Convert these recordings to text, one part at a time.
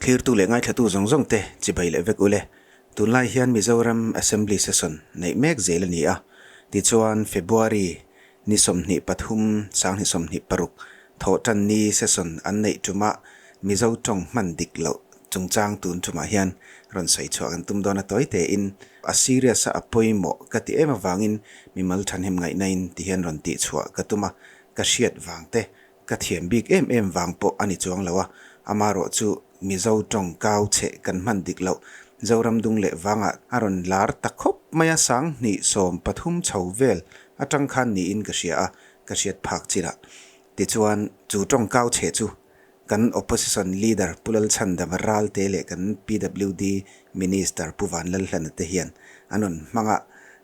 Thlirtu leh ngaithlatu zawng zawng te chibai leh vek ule. Tunlai hian Mizoram Assembly Session neih mek zel a ni a. Tichuan February ni 23, 2026 thawhtan ni session an neih tumah Mizo tawng hman dik loh chungchang tun tumah hian rawn sawi chhuah kan tum dawn a tawi tein a serious a a pawimawh ka ti em avangin mimal thahnem ngaihnain ti hian rawn tihchhuah ka tum a, ka hriat vang te Ka thiam bik em em vang pawh a ni chuang lo a, amarawh chu Mizo tawng kau cheh kan hman dik loh Zoram dung leh vangah a rawn lar ta khawp mai a, 2013 chho vel atang khan niin ka hria a, ka hriat phak chinah. Tichuan, chu tawng kau cheh chu kan Opposition Leader Pu Lalchhandama Ralte leh kan PWD Minister Pu Vanlalhlana te hian an rawn hmang a,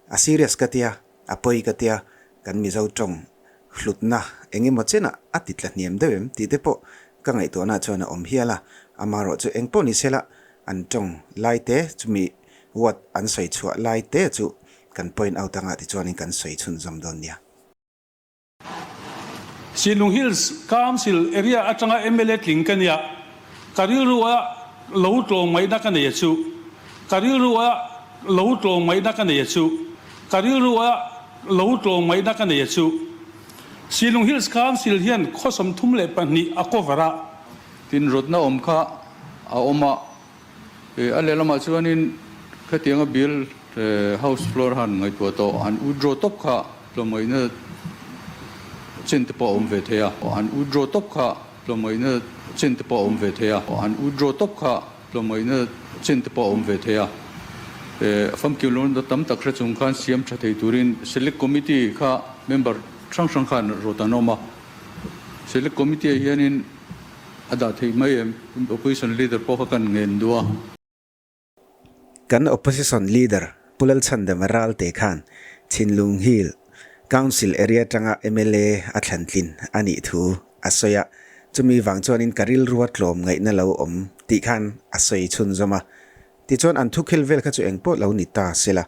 a serious ka tia, a pawi ka tia, kan Mizo tawng hlutna eng emaw chenah a ti tla hniam deuh em tih te pawh ka ngaihtuahna chuan a awm hial a, amarawh chu eng pawh ni sela an tawng lai te chumi word an sawi chhuah lai te chu kan point out anga tichuanin kan sawi chhunzawm dawn nia. Sinlung Hills Council area atanga mla tling ka nia, ka rilru a lo tlawm ngaihna ka nei a chu, ka rilru a lo tlawm ngaihna ka nei a chu, ka rilru a Lo tlawm ngaihna ka nei a chu. Silung Hills Council hian khaw 32 a cover a. Tin rawtna awm kha a awm a, a lehlamah chuanin khatianga bill House floor han ngaihtuah tawh han withdraw tawp kha tlawmngaihna chen te pawh a awm ve thei a, han withdraw tawp kha tlawmngaihna chen te pawh a awm ve thei a, han withdraw tawp kha Tlawmngaihna chen te pawh a awm ve thei a, famkim lohna tam tak hre chung khan siam tha thei turin Select Committee kha member hrang hrang khan rawt an awm a, Select Committee ah hianin a dah theih mai em? Opposition Leader pawh kha kan ngen duh a. Kan Opposition Leader Pu Lalchhandama Ralte khan Chhinlung Hill Council area atanga mla a thlan tlin a nih thu a sawi a, chumi vang chuanin ka rilrua tlawm ngaihna lo awm tih khan a sawi chhunzawm a. Tichuan an thukhel vel kha chu engpawh lo ni ta sela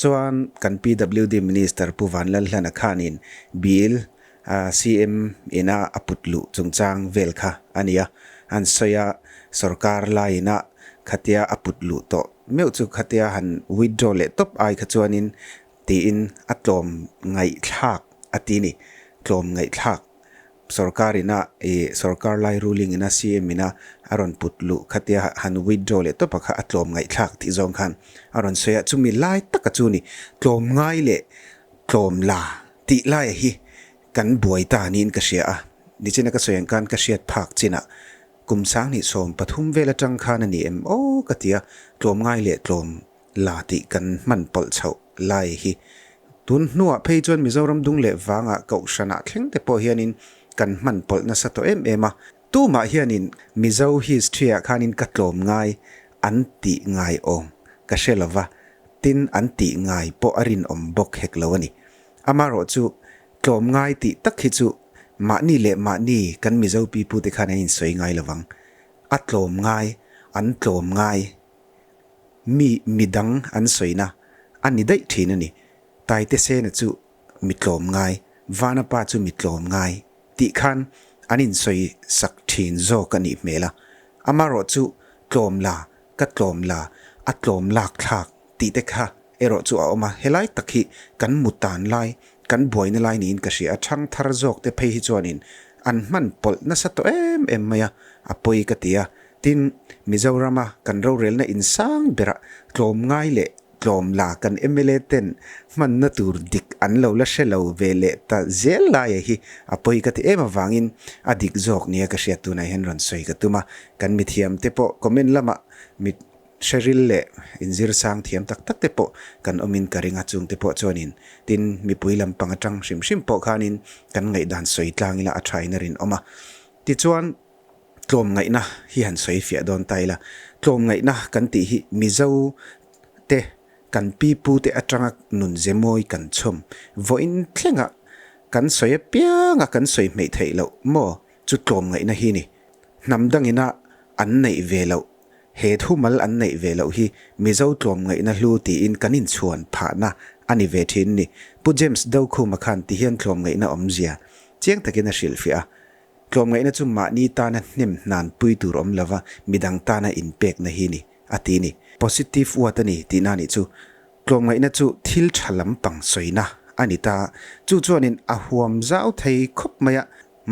chuan kan PWD Minister Pu Vanlalhlana khanin bill CM ina a put luh chungchang vel kha a ni a, an sawi a, sorkar laiin a khatia a put luh tawh meuh chu khatia han withdraw leh tawp ai kha chuanin Tiin a tlawm ngaihthlak a ti ni. Tlawm ngaihthlak sorkar ina ih sorkar lai ruling ina CM ina a rawn put luh khatia han withdraw leh tawp a kha a tlawm ngaihthlak tih zawng khan a rawn sawi a. Chumi lai taka chu ni tlawm ngai leh tlawm la tih laia hi kan buai ta niin ka hria a. Nichina ka sawi ang khan ka hriat phak chinah kum 2013 vel atang khan a ni em aw ka ti a, tlawm ngai leh tlawm la tih kan hman pawlh chhoh lai hi. Tun hnuah phei chuan Mizoram dung leh vangah Kohhranah thleng te pawh hianin kan hman pawlh nasa tawh em em a. Tumah hianin Mizo history ah khanin ka tlawm ngai an tih ngai awm ka hre lova, tin an tih ngai pawh a rinawm bawk hek lo a ni. Amarawh chu tlawm ngai tih tak hi chu mahni leh mahni kan Mizo pipute khan an insawi ngai lovang. A tlawm ngai, an tlawm ngai. Mi midang an sawina a ni daih thin a ni. Taitesena chu mi tlawm ngai, Vanapa chu mi tlawm ngai tih khan an insawi sak thin zawk a nih hmel a. Amarawh chu tlawm la, ka tlawm la, a tlawm lak thlak tih te kha erawh chu a awm a. Helai tak hi kan mutan lai, kan buaina lai niin ka hria a. Thangthar zawk te phei hi chuanin an hman pawlh nasa tawh em em mai a, a pawi ka ti a. Tin, Mizorama kan rorelna insang berah tlawmngai leh tlawmla kan mla ten hmanna tur dik an lo la hre lo ve leh ta zel laia hi a pawi ka ti em avangin a dik zawk nia ka hriat tunah hian rawn sawi ka tum a. Kan mithiam te pawh comment lamah mit hreril leh inzir sang thiam tak tak te pawh kan awmin ka ring a, chung te pawh chuanin tin mipui lampang atang hrim hrim pawh khanin kan ngaihdan sawi tlang ila a thain a rinawm a. Tichuan. Tlawmngaihna hi han sawi fiah dawn ta ila, tlawmngaihna kan tih hi Mizo te kan pipu te atanga nun ze mawi kan chhawm vawiin thlenga kan sawi apianga kan sawi hmeih theih loh maw chu tlawmngaihna hi ni. Hnam dangina an neih ve loh, he thumal an neih ve loh hi Mizo tlawmngaihna hlu tiin kan inchhuan phahna a ni ve thin ni. Pu James Dokhuma khan tihian tlawmngaihna awmzia chiang takin a hrilhfiah a. Tlawmngaihna chu mahni tana hnem hnan pui tur awm lova midang tana inpekna hi ni, a ti ni. Positive word a ni tihna nih chu. Tlawmngaihna chu thil tha lampang sawina a ni ta. Chu chuanin a huam zau thei khawp mai a,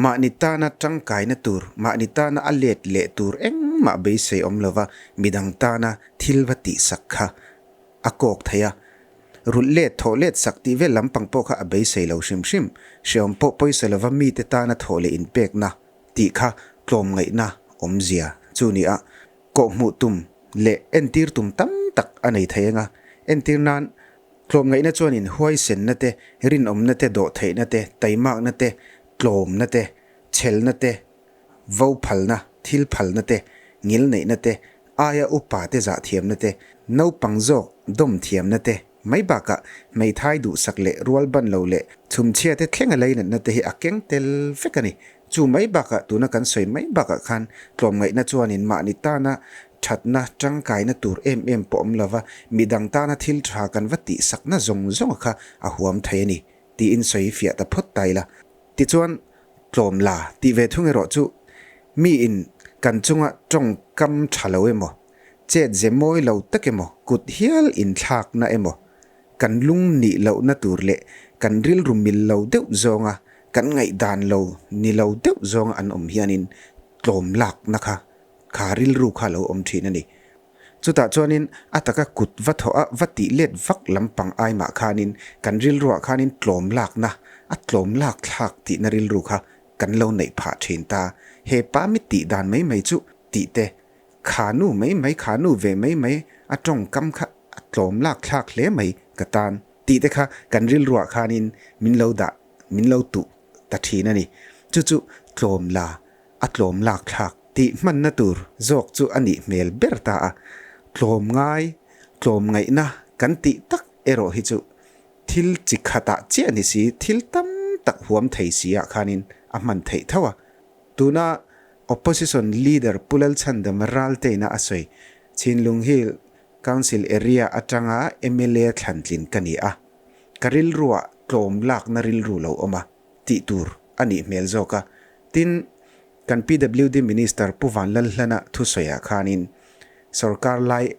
mahni tana tangkaina tur, mahni tana a let leh tur engmah beisei awm lova midang tana thil va tihsak kha a kawk thei a. Rulh let, thawh let sak tih vel lampang pawh kha a beisei lo hrim hrim. Hreawm pawh pawisa lova mite tana thawh leh inpekna tih kha tlawmngaihna awmzia chu ni a. Kawhhmuh tum leh entir tum tam tak a nei thei anga, entir nan tlawmngaihna chuanin huaisenna te, rinawmna te, dawhtheihna te, taimakna te, tlawmna te, chhelna te, vo phalna, thil phalna te, ngilneihna te, aia upa te zahthiamna te, naupang zawk dawm thiamna te mai bakah hmeithai duhsak leh rual ban lo leh chhumchhia te thlenga leinatna te hi a keng tel vek a ni. Chu mai bakah tuna kan sawi mai bakah khan tlawmngaihna chuanin mahni tana thatna tangkaina tur em em pawh awm lova midang tana thil tha kan va tihsakna zawng zawnga kha a huam thei a ni tiin sawi fiah ta phawt ta ila. Tichuan tlawm la tih ve thung erawh chu miin kan chunga tawngkam tha lo emaw, chet ze mawi lo tak emaw, kut hial inthlakna emaw, kan lung nih lohna tur leh kan rilru mil lo deuh zawnga kan ngaihdan lo ni lo deuh zawnga an awm hianin tlawm lakna kha kha rilru kha lo awm thin a ni. Chutah chuanin a taka kut va thawh a va tih let vak lampang ai mah khanin kan rilruah khanin tlawm lakna, a tlawm lak thlak tihna rilru kha kan lo neih phah thin ta. He pa mi tih dan mai mai chu tih te, kha nu mai mai, kha nu ve mai mai a tawngkam kha a tlawm lak thlak hle mai ka tan tih te kha kan rilruah khanin min lo dah, min lo tuh ta thin a ni. Chu chu tlawm la a tlawm lak thlak tih hmanna tur zawk chu a nih hmel ber ta a, tlawm ngai, tlawm ngaihna kan tih tak erawh hi chu thil chi khatah chiah ni si, thil tam tak huam thei si ah khanin a hman theih tho a. Tuna Opposition Leader Pu Lalchhandama Ralteina a sawi, Chhinlung Hill Council Area atanga mla thlantlin ka ni a, ka rilruah tlawm lakna rilru lo awm a. tih tur a nih hmel zawk a. Tin, kan PWD Minister Pu Vanlalhlana thusawiah khanin sorkar lai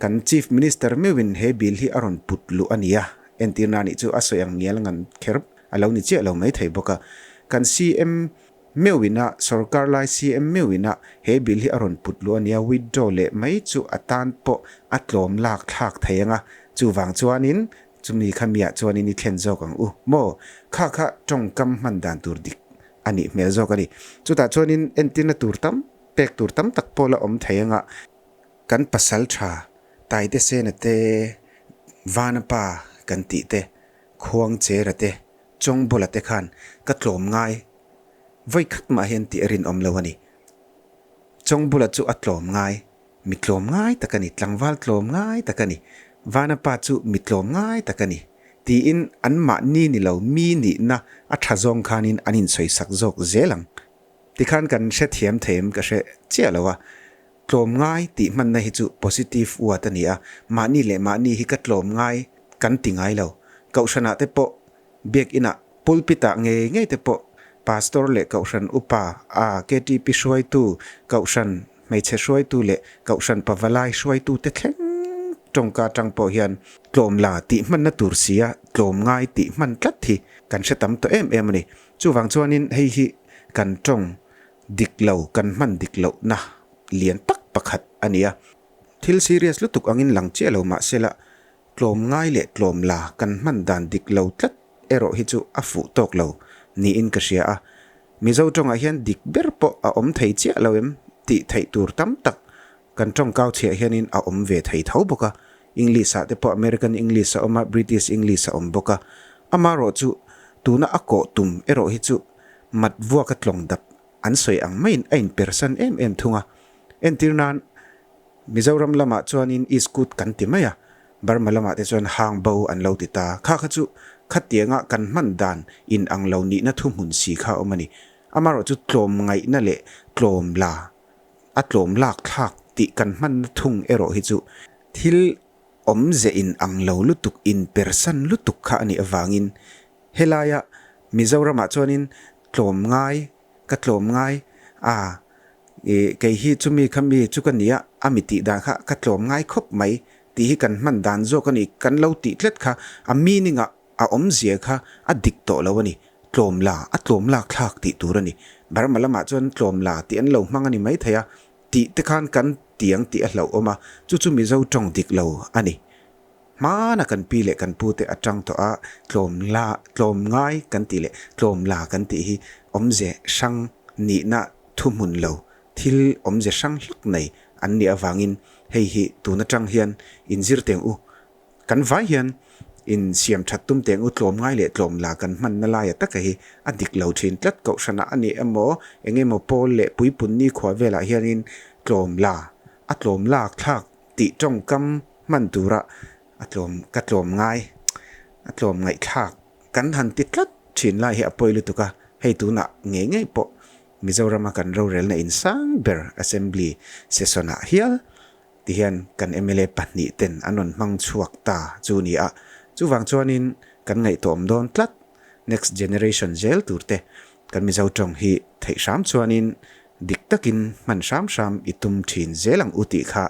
kan Chief Minister meuhin he bill hi a rawn put luh a ni a, entirna nih chu a sawi ang ngial ngan kher a lo ni chiah lo mai thei bawk a. Kan CM meuhina, sorkar lai CM meuhina he bill hi a rawn put luh a ni a, withdraw leh mai chu a tan pawh a tlawm lak thlak thei ang a, chuvang chuanin Chumi kha miah chuanin i thlen zawk ang u maw? Kha kha tawngkam hman dan tur dik a nih hmel zawk a ni. Chutah chuanin entirna tur tam, pek tur tam tak pawh la awm thei anga kan pasal tha Taite Sena te, Vana pa kan tih te, Khuangchera te, Chawngbawla te khan ka tlawm ngai vawi khat mah hian tih a rinawm lo a ni. Chawngbawla chu a tlawm ngai. Mi tlawm ngai tak a ni, tlangval tlawm ngai tak a ni, Vana pa chu mi tlawm ngai tak a ni, tiin anmahni ni lo mi nihna a tha zawng khanin an insawisak zawk zel ang. Tikhan kan hrethiam thei em ka hre chiah lo a, tlawm ngai tih hmanna hi chu positive word a ni a, mahni leh mahni hi ka tlawm ngai kan ti ngai lo. Kohhranah te pawh Biakinah pulpit-ah ngei ngei te pawh Pastor leh Kohhran Upa, a KTP hruaitu, Kohhran hmeichhe hruaitu leh Kohhran pavalai hruaitu te thleng tawngka atang pawh hian tlawm la tih hmanna tur sia tlawm ngai tih hman tlat hi kan hre tam tawh em em a ni. Chuvang chuanin hei hi kan tawng dik lo, kan hman dik lohna lian tak pakhat a ni a. Thil serious lutuk angin lang chiah lo mahsela Tlawm ngai leh tlawm la kan hman dan dik lo tlat erawh hi chu a fuh tawk lo niin ka hria a. Mizo tawngah hian dik ber pawh a awm thei chiah lo em tih theih tur tam tak kan tawngkau chhiah hianin a awm ve thei tho bawk a. English ah te pawh American English a awm a, British English a awm bawk a. Amarawh chu tuna a kawh tum erawh hi chu mat vuaka tlawng dap an sawi ang maiin a inpersan em em thung a. Entir nan Mizoram lamah chuanin Iskut kan ti mai a, Burma lamah te chuan hang bo an lo ti ta. Kha kha chu khatianga kan hman dan in ang lo nihna thuhmun si kha a awm a ni. Amaherawh chu tlawm ngaihna leh tlawm la, a tlawm lak thlak tih kan hmanna thung erawh hi chu thil awmze in ang lo lutuk, in persan lutuk kha a nih avangin helaia Mizoramah chuanin tlawm ngai. Ka tlawm ngai a, ih kei hi chumi kha mi chu ka nia, a mi tih dan kha ka tlawm ngai khawp mai tih hi kan hman dan zawk a ni, kan lo tih tlat kha a meaning ah a awmzia kha a dik tawh lo a ni. Tlawm la, a tlawm lak thlak tih tur a ni. Burma lamah chuan tlawm la tih an lo hmang a ni maithei a, tih te khan kan tiang tih a hlauhawm a, chu chu Mizo tawng dik lo a ni. Hmana kan pi leh kan pute atang tawh a tlawm la, tlawm ngai kan tih leh tlawm la kan tih hi awmze hrang nihna thuhmun lo, thil awmze hrang hlak nei an nih avangin hei hi tun atang hian inzir teng u. Kan vai hian in siam that tum teng u tlawm ngai leh tlawm la kan hmanna laia taka hi a dik lo thin tlat kohhranah a ni emaw eng emaw pawl leh puipun nikhua velah hianin tlawm la a tlawm lak thlak tih tawngkam hman tura a tlawm ka tlawm ngai a tlawm ngaihthlak kan han ti tlat thin lai hi a pawi lutuk a hei tunah ngei ngei pawh Mizorama kan rorelna insang ber Assembly session ah hial Tihian kan mla pahnih ten an rawn hmang chhuak ta chu ni a, chuvang chuanin kan ngaihtuahawm dawn tlat, next generation zel tur te kan Mizo tawng hi theih hram chuanin dik takin hman hram hram i tum thin zel ang u tih kha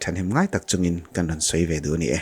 thahnem ngai tak chungin kan rawn sawi ve duh a ni e.